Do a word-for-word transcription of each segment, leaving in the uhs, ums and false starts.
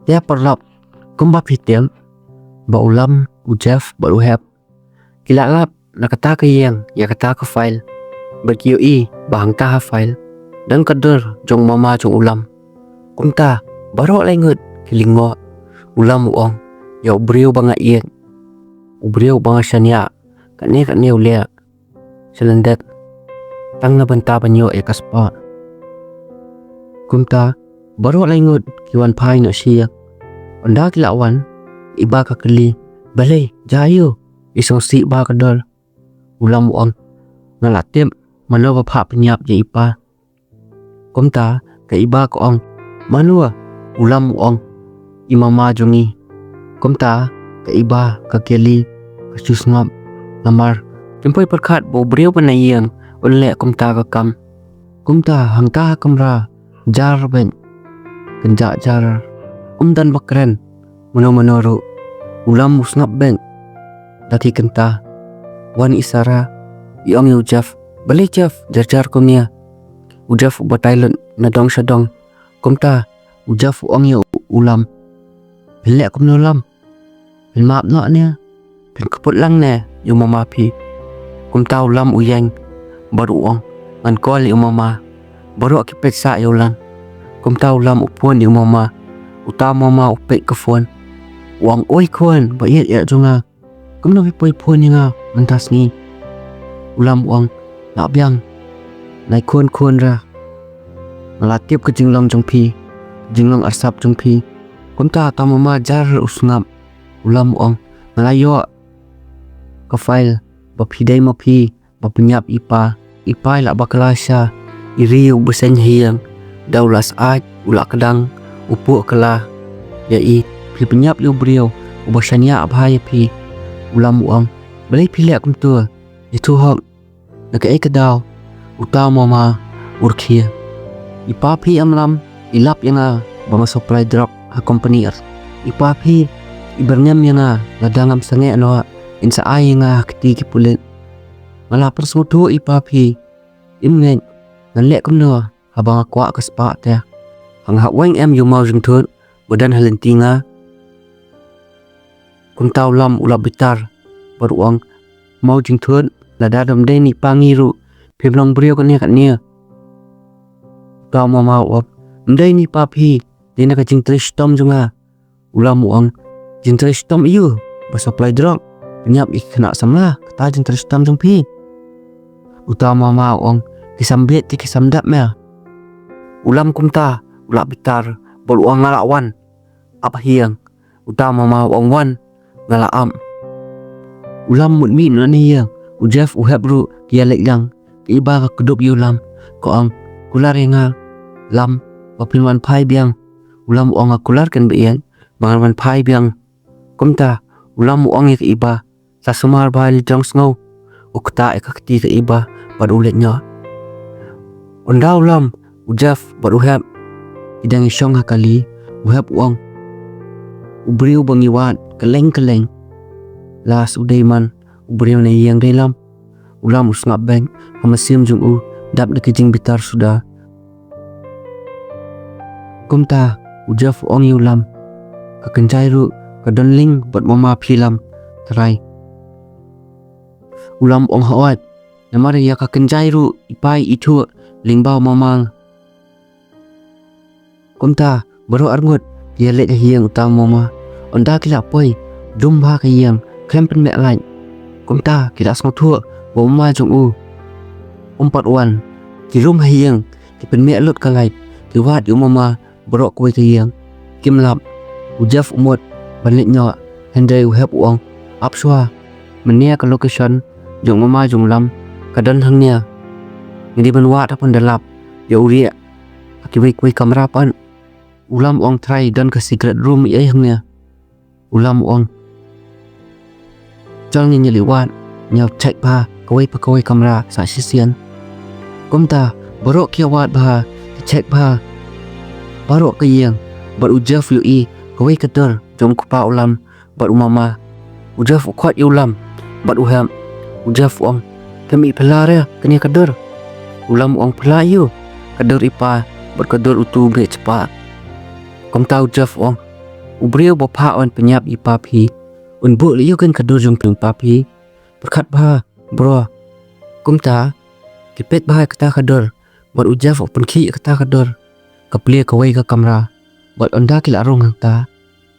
Te paralok, kumba phi tip ba u Lam, u Jeff bad u Hep ki la lap na kata ka ïing ïa kata ka file, bad ki ïohi ba hangta ha file don ka dur jong u mama jong u Lam. Kumta baroh lai ngut ki lyngngoh. U Lam u ong, ïa u briew ba nga ïeit, u briew ba nga shaniah, katne katne u leh sha lyndet tang na bynta ban ïoh ïa ka spah. Kumta baroh lai ngut ki wan phai noh sha ïing. Ynda ki la wan, i Bah ka kylli, balei, jia aiu i sngewsih ba ka dur? U Lam u ong, nga la tip mano ba phah pynïap ïa i Pa. Kumta ka i Bah ka ong, mano? U Lam u ong, i mama jong ngi. Kumta ka i Bah ka kylli, ka shu sngap, namar kim poi pyrkhat ba u briew ba na ïing un leh kumta ka kam. Kumta hangta ha kamra jar beit, kynjah jar, um don ba kren mano mano ruh. U Lam u sngap beit. Da ki kynta wan i Sarah, i ong ïa u Jeff, balei Jeff jar jar kumne? U Jeff u batai lut na dong sha dong. Kumta u Jeff u ong ïa u Lam, phin leh kumno Lam? Phin map noh ne phin kput lang ne ïa u mama phi? Kumta u Lam u ïeng bad u ong, ngan call ïa u mama. Baroh ki peit sah ïa u Lam. Kumta u Lam u phone ïa u mama. Uta u mama u pick ka phone. U ong, oi khun ba ïeit ïa jong nga, kumno phi poi phone ïa nga mynta sngi? U Lam u ong, lah biang, nai khun khun ra. Nga la tip ka jinglong jong phi, jinglong arsap jong phi. Kumta uta u mama jar u sngap. U Lam u ong, nga la ïoh ka file ba phi dei ma phi ba pynïap i Pa. I Pa i la bakla sha i ri u bseiñ ha ïing, da u la syaid u la kdang u puh kylla ïa i. Phi pynïap ïa u briew uba shaniah bha ïa phi. U Lam u ong, balei phi leh kumta? Ïathuh hok, na kaei ka daw? Uta u mama u rkhie. I Pa phi em Lam i lap ïa nga ba nga supply drug ha company. I Pa phi i byrngem ïa nga lada ngam sangeh noh, in sa ai ïa nga ha kti ki pulit. Nga la pynsngewthuh i Pa phi, im ngeit ngan leh kumno haba nga kwah ka spah te. Hangta ha weng em ïa u maw jingthut ba don ha lynti nga. Kumta u Lam u la bitar bad u ong, maw jingthut, lada dom dei na i Pa ngi ruh phim long briew kane kane. Uta u mama u ong, ym dei na i Pa phi, dei na ka jingtrei shitom jong nga. U Lam u ong, jingtrei shitom aiu? Ba supply drug, pynïap ïa ki khynnah samla, kata jingtrei shitom jong phi. Uta u mama u ong, ki sam bieit te ki sam dap me. U Lam kumta u la bitar bad u ong, nga la wan, ap ha ïing. Uta u mama u ong, wan, nga la ap. U Lam mut mih noh na ïing. U Jeff u Hep ruh ki ïa leit lang. Ka i Bah ka kdup ïa u Lam, ka ong, kular ïa nga Lam ba phin wan phai biang. U Lam u ong, nga kular keiñ ba ïeit ba ngan wan phai biang. Kumta u Lam u ong ïa ka i Bah, sa sumar bha ïa la jong sngew. U ktah ïa ka kti ka i Bah bad u leit noh. Ynda u Lam, u Jeff bad u Hep ki dang ïashong ha kali, u Hep u ong, u briew ba ngi wad kylleng kylleng, last u dei man u briew na ïing dei Lam. U Lam u sngap beit ha mynsiem jong u, dap da ki jingbitar suda. Kumta u Jeff u ong ïa u Lam, ka kynjai ruh ka don link bad mama phi Lam, trai. U Lam u ong, hooid, namar ïa ka kynjai ruh i Pa i ithuh lyngba u mama. Kumta baroh arngut ki ïa leit ha ïing uta u mama. Ynda ki la poi, dum bha ka ïing, khlem pynmeh light. Kumta ki la sngewthuh ba u mama jong u um pat wan. Ki rung ha ïing, ki pynmeh lut ka light, ki wad ïa u mama baroh kawei ka ïing. Kim lap. U Jeff u mut ban leit noh, hynrei u Hep u ong, ap shuwa, mynne ka location jong u mama jong u Lam ka don hangne. Ngi dei ban wad ha pynda lap ïa u rieh ha kiwei kiwei kamra pat. U Lam u ong, trai, don ka secret room ei ei hangne. U Lam u ong, jong ngi, ngi leit wad, ngi ïa check bha kawei pa kawei kamra sa shisien. Kumta baroh ki ïa wad bha, ki check bha baroh ka ïing, bad u Jeff u ïohi kawei ka dur jong u kpa u Lam bad u mama. U Jeff u khot ïa u Lam bad u Hep. U Jeff u ong, phi mih phylla re kane ka dur? U Lam u ong, phylla aiu? Ka dur i Pa bad ka dur utu u beh chipah. Kumta u Jeff u ong, U briew ba phah un pynïap ïa i pa phi, un buh leh ïa ka dur jong phi i pa phi. Pyrkhat bha, bro. Kumta ki peit bha ïa kata ka dur, bad u Jeff u pynkhih ïa kata ka dur. Ka plie kawei ka kamra, bad ynda ki la rung hangta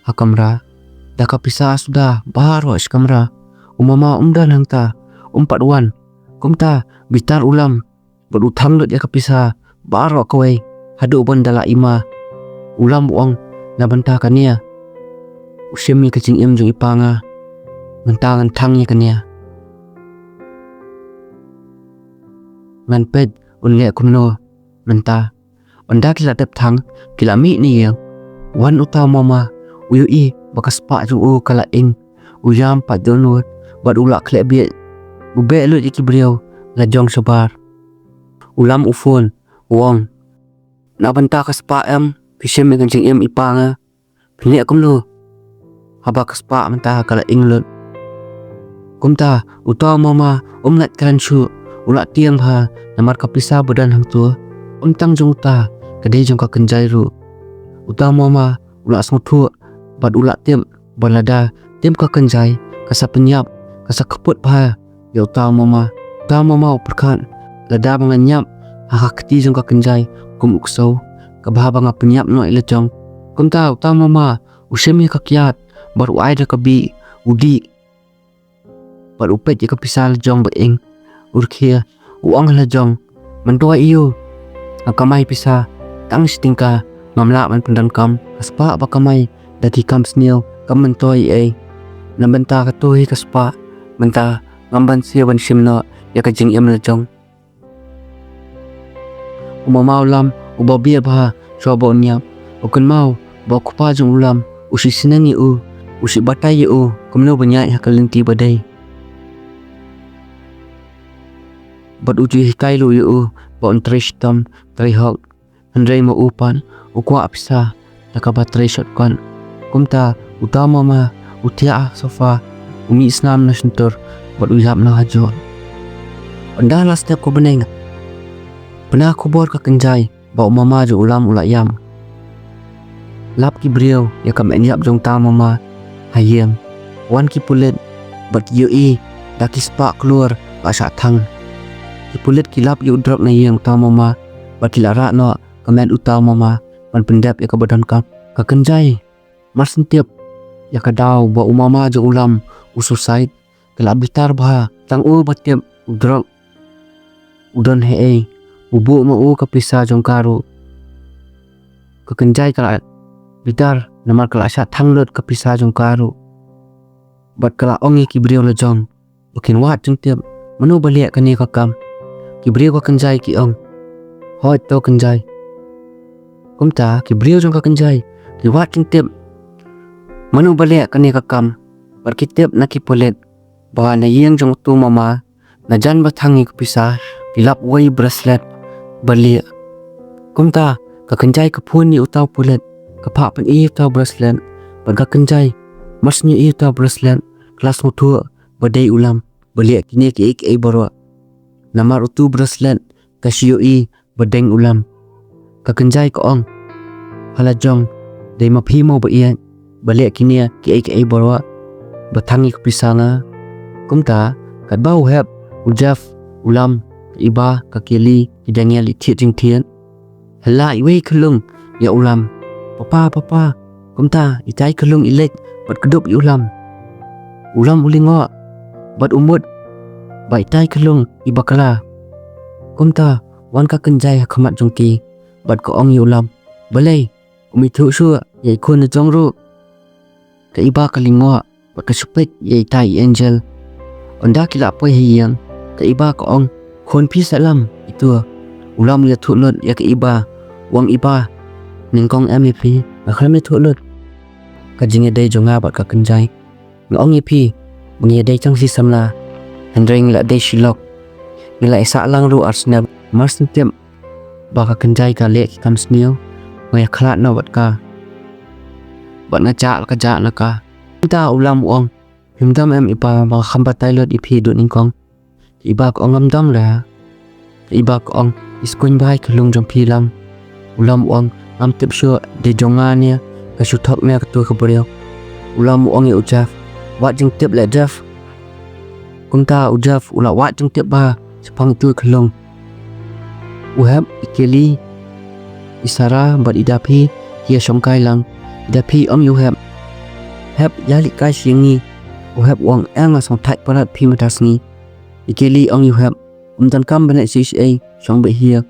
ha kamra, da ka pisa suda baroh shi kamra. U mama um don hangta, um pat wan. Kumta bitar u Lam bad u thang lut ïa ka pisa baroh kawei haduh ban da la i ma. U Lam u ong, na bynta kane u shim ïa ka jingim jong i pa nga. Mynta ngan thang ïa kane. Ngan peit un leh kumno mynta. Ynda ki la dep thang, ki la mih na ïing. Wan uta u mama, u ïohi ba ka spah jong u ka la ing. U ïam pat dohnud, bad u la khleh bieit. U beh lut ïa ki briew la jong shabar. U Lam u phone, u ong, na bynta ka spah em phi shim ïa ka jingim i pa nga? Phin leh kumno haba ka spah mynta ka la ing lut? Kumta uta u mama um lait kren shuh, u la tieng bha, namar ka pisa ba don hangto um tang jong uta, ka dei jong ka Kynjai ruh. Uta u mama u la sngewthuh bad u la tip ba lada tip ka Kynjai ka sa pynïap, ka sa kput bha ïa uta u mama. Uta u mama u pyrkhat, lada ba ngan ïap ha ka kti jong ka Kynjai kum u ksew, kaba haba nga pynïap noh ïa la jong. Kumta uta u mama u shim ïa ka kiad bad u ai da ka bih, u dih bad u peit ïa ka pisa la jong ba ing. U rkhie, u ong ha la jong, myntoi aiu nga kamai pisa tang shi tyngka, ngam lah ban pyndonkam. Ka spah ba kamai da ki kam sniew kam myntoi ei. Na bynta kato hi ka spah mynta ngam ban siew ban shim noh ïa ka jingim la jong. U mama u Lam uba bieit bha shuwa ba un ïap, u kynmaw ba u kpa jong u Lam u shu sneng ïa u, u shu batai ïa u kumno ban ïaid ha ka lynti ba dei. Bad u ju hikai ruh ïa u ba un trei shitom trei hok. Hynrei ma u pat u kwah pisa da kaba trei shortcut. Kumta uta u mama u thiah ha sofa, u mih snam na shyntur bad u ïap noh ha jrong. Ynda la step ka bneng, pynah khubor ka Kynjai ba u mama jong u Lam u la ïap. Lap ki briew ïa ka met ïap jong uta u mama ha ïing. Wan ki pulit bad ki ïohi da ki spah klur ba shah thang. Ki pulit ki lap ïa u drok na ïing uta u mama bad ki la rah noh ka met uta u mama ban pyndep ïa kaba donkam. Ka Kynjai mar syn tip ïa ka daw ba u mama jong u Lam u suicide, ka la bitar bha. Tang u ba tip u drok u don haei, u buh ma u ka pisa jong ka ruh. Ka Kynjai ka la bitar namar ka la shah thang lut ka pisa jong ka ruh. Bad ka la ong ïa ki briew la jong ba kin wad jingtip mano ba leh kane ka kam. Ki briew ka Kynjai ki ong, hooid to Kynjai. Kumta ki briew jong ka Kynjai ki wad jingtip mano ba leh kane ka kam. Bad ki tip na ki pulit ba na ïing jong uta u mama, na jan ba thang ïa ka pisa, ki lap wei bracelet ba lieh. Kumta ka Kynjai ka phone ïa uta u pulit, ka phah pyni uta u bracelet. Bad ka Kynjai mar shu ïohi uta u bracelet, ka la sngewthuh ba dei u Lam ba leh kine kiei kiei baroh. Namar uta u bracelet ka shu ïohi ba deng u Lam. Ka Kynjai ka ong ha la jong, dei ma phi mo ba ïeit ba leh kine kiei kiei baroh ba thang ïa ka pisa nga? Kumta katba u Hep, u Jeff, u Lam, ka Iba, ka Kelly ki dang ïaleit thied jingthied, hela iwei i khyllung ïa u Lam. Papa, papa. Kumta itai i khyllung i leit bad kdup ïa u Lam. U Lam u lyngngoh bad u mut ba itai i khyllung i bakla. Kumta wan ka Kynjai ha khmat jong ki bad ka ong ïa u Lam, balei um ithuh shuh ïa i khun la jong ruh? Ka Iba ka lyngngoh bad ka shu peit ïa itai i Angel. Ynda ki la poi ha ïing, ka Iba ka ong, khun phi seh lam itu. U Lam u ïathuh lut ïa ka Iba, u ong, Iba, nyngkong em ïa phi, nga khlem ïathuh lut. Ka jingïadei jong nga bad ka Kynjai, nga ong ïa phi ba ngi ïadei tang shi samla, hynrei ngi la dei shi lok. Ngi la ïasah lang ruh ar snem. Mar shu tip ba ka Kynjai ka leh ki kam sniew, nga ïakhlad noh bad ka bad nga jah la ka jah na ka. Kumta u Lam u ong, phim dom em Iba ba nga kham batai lut ïa phi haduh nyngkong? Ka Iba ka ong, ngam dom re. Ka Iba ka ong, iskuiñ bha i khyllung jong phi Lam. U Lam u ong, ngam tip shuh, dei jong nga ne ka shu thok ne kato ka briew. U Lam u ong ïa u Jeff, wad jingtip leh Jeff. Kumta u Jeff u la wad jingtip bha shaphang itu i khyllung. U Hep, i Kelly, i Sarah bad i Dapi ki ïa shongkai lang. I Dapi ong ïa u Hep, Hep, ïa leit kai sha ïing ngi. U Hep u ong, ïeng, nga sngewthait palat phi mynta sngi. I Kelly ong ïa u Hep, ym donkam ban leit sha sha ei, shong beit hi.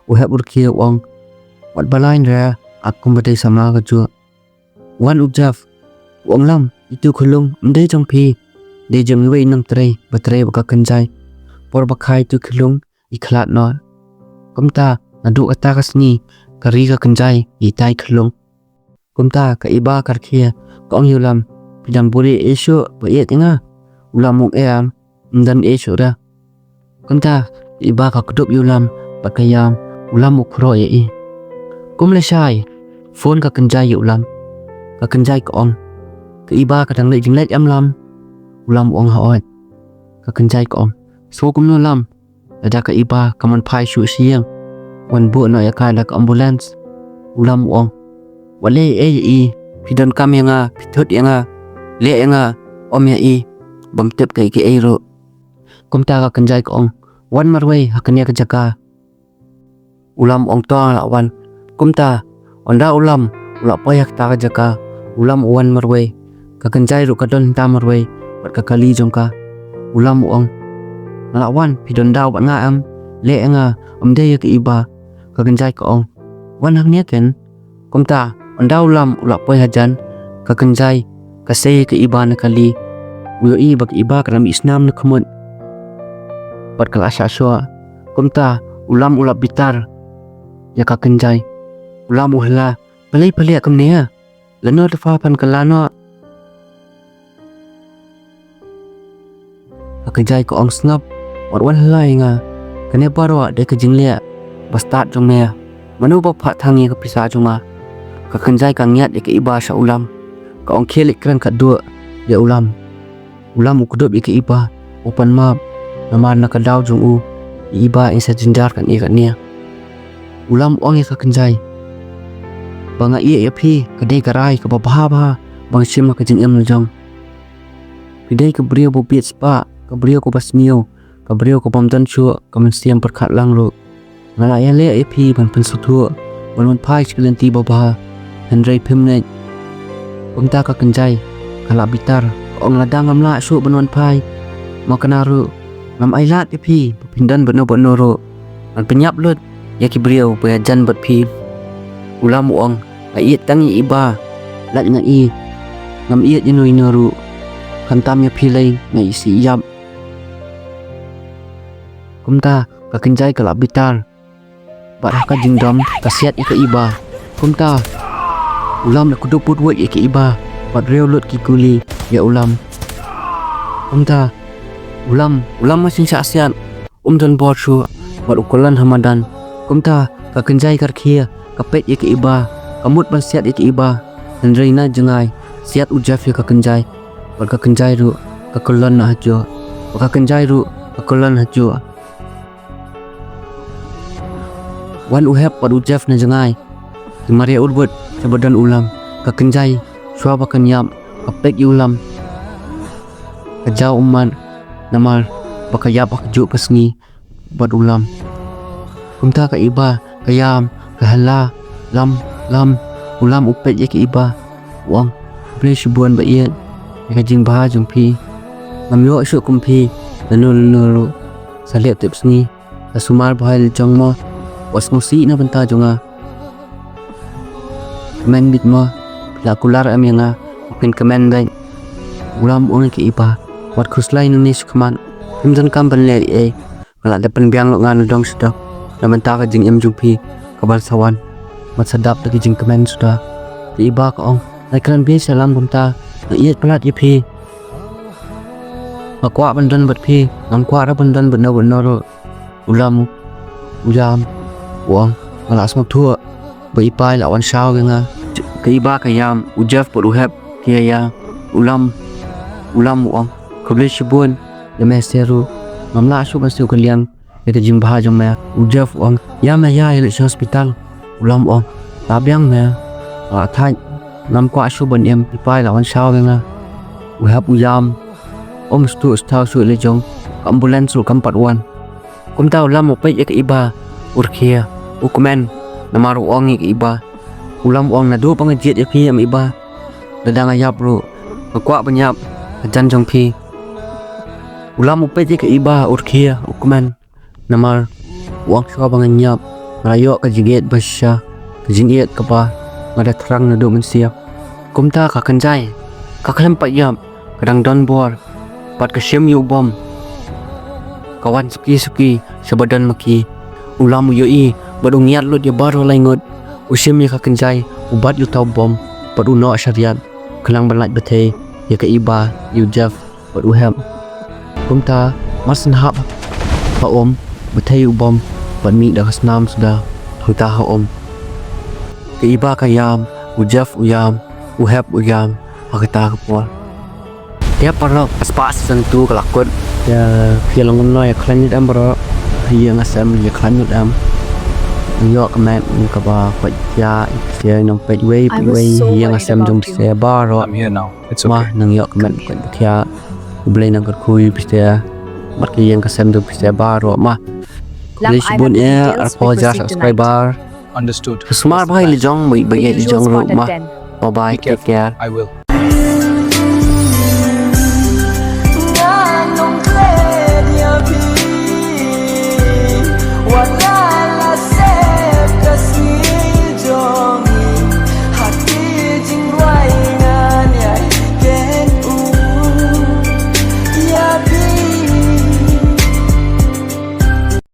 U Hep u rkhie u ong, wat ba lai re, ap kumba dei samla kajuh. Wan u Jeff u ong, Lam, itu i khyllung ym dei jong phi, dei jong iwei i nongtrei ba trei bad ka Kynjai. Por ba kha itu i khyllung i khlad noh. Kumta naduh kata ka sngi ka ri ka Kynjai ïa itai i khyllung. Kumta ka Iba ka rkhie, ka ong ïa u Lam, phi dang buri ei shuh ba ïeit ïa nga? U Lam u ong, em, ym don ei shuh re. Kumta ka Iba ka kdup ïa u Lam bad ka ïam. U Lam u khroh ïa i. Kum lashai phone ka Kynjai ïa u Lam. Ka Kynjai ka ong, ka Iba ka dang leit jingleit em Lam? U Lam u ong, hooid. Ka Kynjai ka ong, sngew kumno Lam, lada ka Iba kam wan phai shuh sha ïing, wan buh noh ïa ka da ka ambulance? U Lam u ong, wat leh ei ei ïa i, phi donkam ïa nga, phi thut ïa nga, leh ïa nga, ym ïa i, bym tip kaei kaei ruh. Kumta ka Kynjai ka ong, wan marwei ha kane ka jaka. U Lam u ong, to, nga la wan. Kumta ynda u Lam u la poi ha kata ka jaka, u Lam u wan marwei. Ka Kynjai ruh ka don hangta marwei bad ka kali jong ka. U Lam u ong, nga la wan, phi don daw bad nga em? Leh ïa nga, ym dei ïa ka Iba. Ka Kynjai ka ong, wan hangne ken. Kumta ynda u Lam u la poi hajan, ka Kynjai ka sei ïa ka Iba na kali. U ïohi ba ka Iba ka la mih snam na khmut bad ka la shah shoh. Kumta u Lam u la bitar ïa ka Kynjai. U Lam u hala, balei pha leh kumne ïa? Lano te pha phan kylla noh? Ka Kynjai ka ong, sngap, wat wan hala ïa nga. Kane baroh dei ka jingleh ba stad jong me. Mano ba phah thang ïa ka pisa jong nga? Ka Kynjai ka ngiat ïa ka Iba sha u Lam. Ka ong, khie leit kren khatduh ïa u Lam. U Lam u kdup ïa ka Iba, u pan map, namar na ka daw jong u, i Iba i sa jynjar katne katne. U Lam u ong ïa ka Kynjai, ba nga ïeh ïa phi ka dei ka rai kaba bha bha ba nga shim ha ka jingim la jong. Phi dei ka briew ba bieit spah, ka briew kaba sniew, ka briew ka bym don shuh ka mynsiem pyrkhat lang ruh. Nga la ïaleh ïa phi ban pynsngewthuh ban wan phai sha ka lynti babha, hynrei phim ngeit. Kumta ka Kynjai ka la bitar, ka ong, lada ngam lah shuh ban wan phai, ma kane ruh ngam ailad ïa phi ba phin don bad no bad no ruh. Ngan pynïap lut ïa ki briew ba ïajan bad phi. U Lam u ong, nga ïeit tang ïa i Iba, lait nga i, ngam ïeit ïa no ïa no ruh. Khamtam ïa phi lei nga isih ïap. Kumta ka Kynjai ka la bitar bad ha ka jingdom ka siat ïa ka Iba. Kumta u Lam la kdup bud wut ïa ka Iba bad riew lut ki guli ïa u Lam. Kumta u Lam, u Lam ma shin shah siat, um don bor shuh bad u kyllon ha madan. Kumta ka Kynjai ka rkhie, ka peit ïa ka Iba, ka mut ban siat ïa ka Iba, hynrei na jngai siat u Jeff ïa ka Kynjai bad ka Kynjai ruh ka kyllon na hajuh, bad ka Kynjai ruh ka kyllon hajuh. Wan u Hep bad u Jeff na jngai, ki mareh urwut sha ba don u Lam. Ka Kynjai shuwa ba kan ïap ka peit ïa u Lam, ka jaw ummat namar ba ka ïap ha kajuh ka sngi bad u Lam. Kumta ka Iba ka ïam, ka hala, Lam, Lam. U Lam u peit ïa ka Iba, u ong, khublei shibun ba ïeit ïa ka jingbha jong phi. Ngam ïoh shuh kum phi lano lano ruh. Sa leh tip sngi, sa sumar bha ïa la jong mo, wat sngewsih na bynta jong nga. Kmen beit mo, phi la kular em ïa nga, phin kmen beit. U Lam u ong ïa ka Iba, wat khuslai nangne shakhmat, phim donkam ban leh ei ei. Nga la dep pynbiang lut nga na dong sha dong na bynta ka jingim jong phi kaban sa wan. Wat sa dap da ka jingkmen suda. Ka Iba ka ong, nga kren beit sha Lam kumta, nga ïeit palat ïa phi. Nga kwah ban don bad phi, ngam kwah ruh ban don bad no bad no ruh. U Lam u ïam, u ong, nga la sngewthuh ba i Bai la wan shaw ïa nga. Ka Iba ka ïam, u Jeff bad u Hep ki ïa ïam. U Lam, u Lam u ong, khublei shibun ïa me seh ruh. Ngam lah shuh ban siew kylliang ïa ka jingbha jong me. U Jeff u ong, ïa me ïa, ïa leit sha hospital. U Lam u ong, la biang me, la thait. Ngam kwah shuh ban im, i pa i la wan shaw ïa nga. U Hep u ïam. Um sdang sdang shuh ïa la jong. Ka ambulance ruh kam pat wan. Kumta u Lam u peit ïa ka Iba, u rkhie, u kmen, namar u ong ïa ka Iba. U Lam u ong naduh ba nga jied ïa phi em Iba. Lada nga ïap ruh, nga kwah ban ïap hajan jong phi. U Lam u peit ïa ka Iba, u rkhie, u kmen. Namar u ong shuwa ba ngan ïap, nga la ïoh ka jingïeit ba shisha, ka jingïeit kaba nga da thrang naduh mynsiem. Kumta ka Kynjai ka khlem pat ïap, ka dang don bor, bad ka shim ïa u bom. Ka wan suki suki sha ba don ma ki. U Lam u ïohi bad u ngiat lut ïa baroh lai ngut. U shim ïa ka Kynjai, u bat ïa uta u bom, bad u noh sha riat, khnang ban lait bthei ïa ka Iba, ïa u Jeff bad u Hep. Kumta mar syn hap ha um, bthei u bom bad mih da ka snam suda hangta ha um. Ka Iba ka ïam, u Jeff u ïam, u Hep u ïam ha kata ka por. Te paralok, ka spah season two ka la kut. Ïa, phi long kumno, ïa khlaiñ lut em baroh? Ïa nga sem ïa khlaiñ lut em. Nang ïoh ka met kaba koit ïa, ïa nang peit wei peit wei, ïa nga sem jong phi baroh. I'm here now. It's okay. Ma, nang ïoh ka met koit ïa. U Blei nang kyrkhu ïa phi. Bad ka ïing ka sem jong phi baroh ma. Lam, I have the details. Khublei shibun ïa, arphew hajar subscriber. Understood. Sumar bha ïa la jong, ba ïa la jong ruh ma. Bye bye, take care. I will.